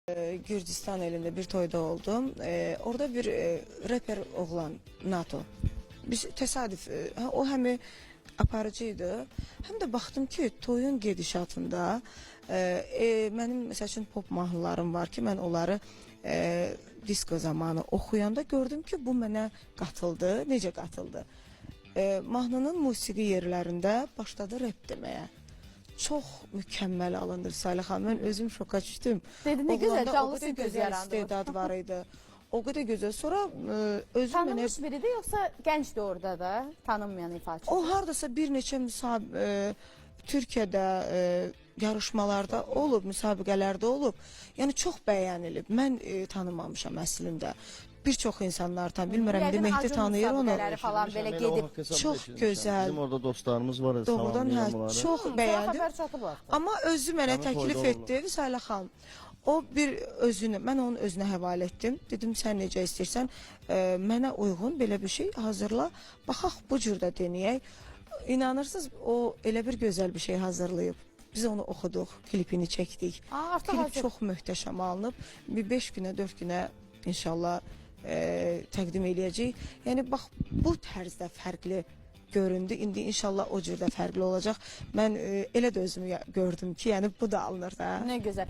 Gürcistan elində bir toyda oldum. Orada bir rapper oğlan NATO. Biz təsadüf, o həm aparıcı idi, həm də baxdım ki, toyun gedişatında mənim məsəl üçün pop mahnılarım var ki, mən onları disko zamanı oxuyanda gördüm ki, bu mənə qatıldı. Necə qatıldı? Mahnının musiqi yerlərində başladı rap deməyə. Çox mükəmməl alındı Salih xanım. Mən özüm şoka düşdüm. Dedi, nə gözəl Oğlanda o canlı qədər sintez gözəl yarandı. istedad var idi. O qədər gözəl. Sonra özüm mənə Tanınmış biridir yoxsa gəncdir orada da tanınmayan ifaçı? o hardasa bir neçə Türkiyədə yarışmalarda olub, müsabiqələrdə olub. Yəni çox bəyənilib. Mən tanımamışam əslində. Bir çox insanlar tan, bilmirəm indi Yəqin Mehdi Acun tanıyır onu. müsabiqələri falan belə Eşitmişəm, elə o gedib. haqq hesabda Çox eşitmişəm. gözəl. Bizim orada dostlarımız var. Doğrudan hə, salamlayıram onları. çox Sənə bəyəndim. xəbər çatıb artıq. Amma özü mənə Həmin təklif toyda etdi Vüsalə xanım. O bir özünü, mən onun özünə həvalə etdim. Dedim sən necə istəyirsən, mənə uyğun belə bir şey hazırla. Baxaq bu cür də denəyək. İnanırsınız, o elə bir gözəl bir şey hazırlayıb. Biz onu oxuduq, klipini çəkdik. Aa, artıq Klip hazır. çox möhtəşəm alınıb. Bir 5 günə, 4 günə inşallah təqdim eləyəcəyik. Yəni bax bu tərzdə fərqli göründü. İndi inşallah o cür də fərqli olacaq. Mən elə də özümü gördüm ki, yəni bu da alınır da. Nə gözəl.